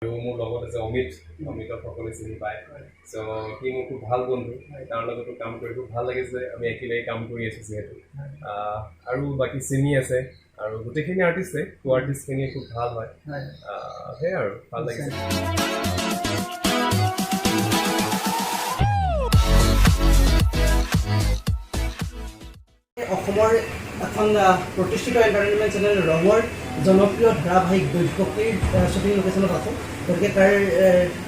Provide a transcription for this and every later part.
আৰু মোৰ লগত আছে অমিত। অমিতক সকলোৱে চিনি পায়। চ' সি মোৰ খুব ভাল বন্ধু, তাৰ লগতো কাম কৰি খুব ভাল লাগিছে। আমি একেলগে কাম কৰি আছোঁ যিহেতু। আৰু বাকী চিমি আছে আৰু গোটেইখিনি আৰ্টিষ্টে, কো আৰ্টিষ্টখিনি খুব ভাল হয়। সেয়াই আৰু ভাল লাগিছে। অসমৰ এখন প্ৰতিষ্ঠিত এণ্টাৰটেইনমেণ্ট চেনেল ৰঙৰ জনপ্ৰিয় ধাৰাবাহিক দৈৱকীৰ শ্বুটিং লোকেশ্যনত আছোঁ। গতিকে তাৰ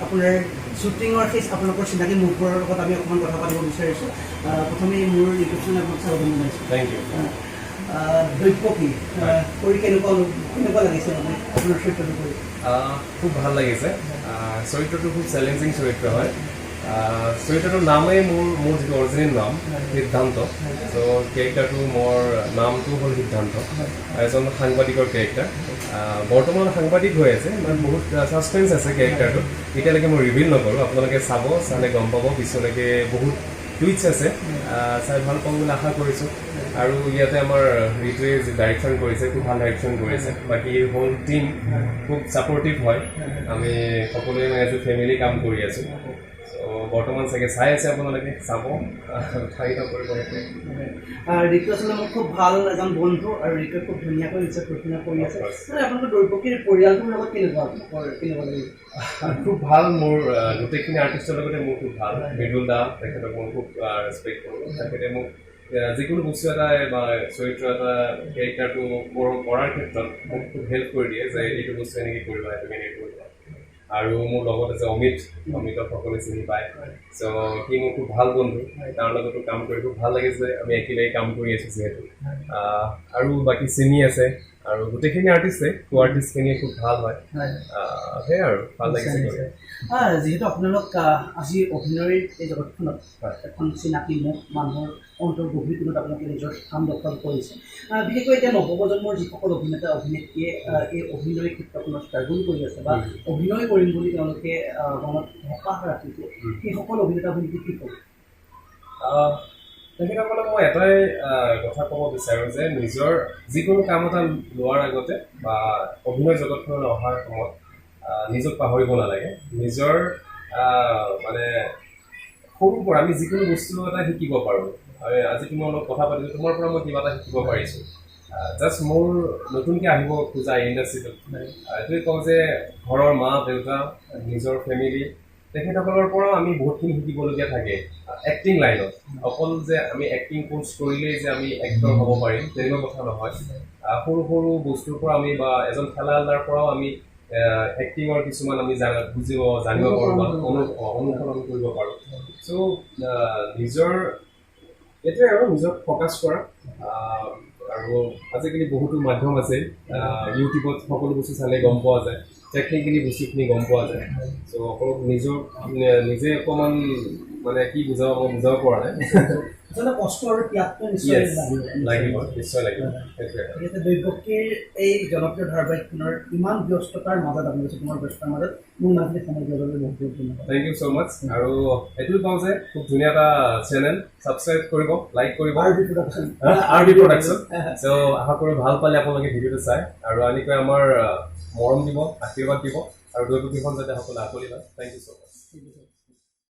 আপোনাৰ শ্বুটিঙৰ সেই আপোনালোকৰ চিনাকি মুখবোৰৰ লগত আমি অকণমান কথা পাতিব বিচাৰিছোঁ। প্ৰথমে মোৰ ইউটিউব চেনেল আপোনাক স্বাগতম জনাইছোঁ। Thank you. Daiwaki কৰি কেনেকুৱা কেনেকুৱা লাগিছে, মানে আপোনাৰ চৰিত্ৰটো কৰি? খুব ভাল লাগিছে। চৰিত্ৰটো খুব চেলেঞ্জিং চৰিত্ৰ হয়। চৰিত্ৰটোৰ নামেই মোৰ যিটো অৰিজিনেল নাম সিদ্ধান্ত, চ' কেৰেক্টাৰটো মোৰ নামটো হ'ল সিদ্ধান্ত। এজন সাংবাদিকৰ কেৰেক্টাৰ। বৰ্তমান সাংবাদিক হৈ আছে, মানে বহুত ছাছপেঞ্চ আছে কেৰেক্টাৰটো। এতিয়ালৈকে মই ৰিভিল নকৰোঁ, আপোনালোকে চাব, চালে গম পাব। পিছলৈকে বহুত টুইটছ আছে। চাই ভাল পাব বুলি আশা কৰিছোঁ। আৰু ইয়াতে আমাৰ ঋতুৱে যি ডাইৰেকশ্যন কৰিছে, খুব ভাল ডাইৰেকশ্যন কৰিছে। বাকী হোল টিম খুব ছাপৰ্টিভ হয়। আমি সকলোৱে মানে এজ এ ফেমিলি কাম কৰি আছোঁ। চ' বৰ্তমান চাগে চাই আছে আপোনালোকে, চাব, উৎসাহিত কৰিব সেইটোৱে। ঋতু আচলতে মোৰ খুব ভাল এজন বন্ধু আৰু ঋতুৱে খুব ধুনীয়াকৈ নিজৰ পৰিচালনা কৰি আছে। মানে আপোনালোকৰ দৈৱকীৰ পৰিয়ালটোৰ লগত কেনেকুৱা, আপোনালোকৰ কেনেকুৱা লাগিছে? খুব ভাল। মোৰ গোটেইখিনি আৰ্টিষ্টৰ লগতে মোৰ খুব ভাল। মৃদুল দা, তেখেতক মই খুব ৰেচপেক্ট কৰোঁ। তেখেতে মোক যিকোনো বস্তু এটা বা চৰিত্ৰ এটা, কেৰেক্টাৰটো কৰাৰ ক্ষেত্ৰত মোক খুব হেল্প কৰি দিয়ে যে এইটো বস্তু এনেকৈ কৰিবা, এইটো এনেকৈ কৰিবা। আৰু মোৰ লগত আছে অমিত। অমিতক সকলোৱে চিনি পায়। চ' সি মোৰ খুব ভাল বন্ধু, তাৰ লগতো কাম কৰি খুব ভাল লাগিছে। আমি একেলগে কাম কৰি আছোঁ যিহেতু। আৰু বাকী চিমি আছে আৰু গোটেইখিনি আৰ্টিষ্টে, কো আৰ্টিষ্টখিনি খুব ভাল হয়। সেয়াই আৰু ভাল লাগিছে কৰি। যিহেতু আপোনালোক আজি অভিনয়ৰ এই জগতখনত এখন চিনাকি মুখ, মানুহৰ অন্তৰ গভীৰ কোণত আপোনালোকে নিজৰ স্থান দখল কৰিছে। বিশেষকৈ এতিয়া নৱপ্ৰজন্মৰ যিসকল অভিনেতা অভিনেত্ৰীয়ে এই অভিনয় ক্ষেত্ৰখনত ষ্ট্ৰাগল কৰি আছে বা অভিনয় কৰিম বুলি তেওঁলোকে মনত হেঁপাহ ৰাখিছে, সেইসকল অভিনেতা অভিনেত্ৰী কি ক'ব? তেখেতসকলক মই এটাই কথা ক'ব বিচাৰোঁ যে নিজৰ যিকোনো কাম এটা লোৱাৰ আগতে বা অভিনয় জগতখনলৈ অহাৰ সময়ত নিজক পাহৰিব নালাগে। নিজৰ মানে সৰুৰ পৰা আমি যিকোনো বস্তু এটা শিকিব পাৰোঁ। আৰু আজি তোমাৰ লগত কথা পাতিছোঁ, তোমাৰ পৰা মই কিবা এটা শিকিব পাৰিছোঁ। জাষ্ট মোৰ নতুনকৈ আহিব খোজা ইণ্ডাষ্ট্ৰিটোত এইটোৱে কওঁ যে ঘৰৰ মা দেউতা, নিজৰ ফেমিলি, তেখেতসকলৰ পৰাও আমি বহুতখিনি শিকিবলগীয়া থাকে এক্টিং লাইনত। অকল যে আমি এক্টিং কোৰ্চ কৰিলেই যে আমি এক্টৰ হ'ব পাৰিম, তেনেকুৱা কথা নহয়। সৰু সৰু বস্তুৰ পৰা আমি বা এজন খেলাৰ পৰাও আমি এক্টিঙৰ কিছুমান আমি বুজিব জানিব পাৰোঁ বা অনুসৰণ কৰিব পাৰোঁ। চ' নিজৰ এইটোৱে আৰু নিজক ফ'কাছ কৰা। আৰু আজিকালি বহুতো মাধ্যম আছে, ইউটিউবত সকলো বস্তু চালে গম পোৱা যায়, টেকনিকেলি বস্তুখিনি গম পোৱা যায়। চ' অকল নিজৰ নিজে অকণমান মানে কি বুজাব, মই বুজাব পৰা নাই। আচলতে কষ্ট আৰু ত্যাগটো নিশ্চয় লাগিব। লাগিব, নিশ্চয় লাগিব, সেইটোৱে। গতিকে দৈৱকীৰ এই জনপ্ৰিয় ধাৰাবাহিকখনৰ ইমান ব্যস্ততাৰ মাজত, আপোনালোকে তোমাৰ ব্যস্ততাৰ মাজত মোক ইমানখিনি সময় দিয়াৰ বাবে বহুত বহুত ধন্যবাদ। Thank you so much. আৰু এইটোও কওঁ যে খুব ধুনীয়া এটা চেনেল, ছাবস্ক্ৰাইব কৰিব, লাইক কৰিব। R B production. R B production. So' আশা কৰোঁ ভাল পালে আপোনালোকে ভিডিঅ'টো চাই আৰু এনেকৈ আমাৰ মৰম দিব, আশীৰ্বাদ দিব আৰু দৈৱকীখন যাতে সকলোৱে আঁকোৱালি লয়। Thank you so much.